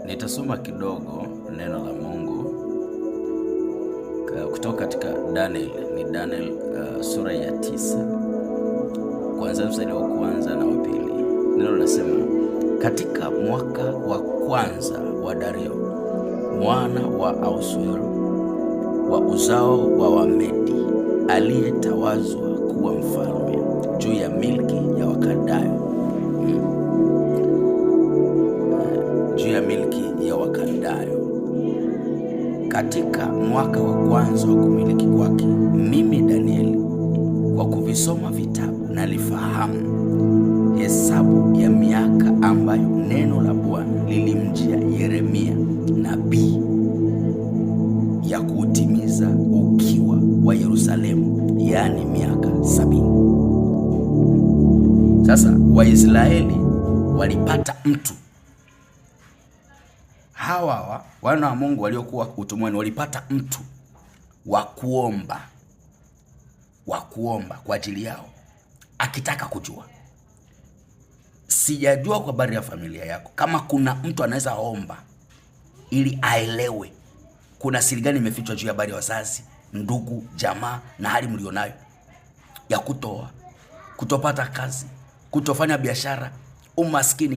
Nitasoma kidogo neno la Mungu kutoka katika Daniel, ni Daniel sura ya 9 kuanzia mstari wa kwanza na wa pili. Neno linasema, katika mwaka wa kwanza wa Dario mwana wa Ahasuero wa uzao wa Wamedi aliyetawazwa kuwa mfalme juu ya milki ya Wakaldayo, juu ya milki ya Wakaldayo. Katika mwaka wa kwanza wa kumiliki kwake, mimi Danieli, kwa kuvisoma vitabu nalifahamu hesabu ya miaka ambayo neno la Bwana lilimjia Yeremia nabii ya kuutimiza ukiwa wa Yerusalemu, yaani miaka 70. Sasa Waisraeli walipata mtu, hawa wana wa Mungu waliokuwa utumwani walipata mtu wa kuomba, wa kuomba kwa ajili yao, akitaka kujua. Sijajua kwa habari ya familia yako kama kuna mtu anaweza omba ili aelewe kuna siri gani imefichwa juu ya habari ya wazazi, ndugu, jamaa na hali mlionayo ya kutoa, kutopata kazi, kutofanya biashara, umaskini.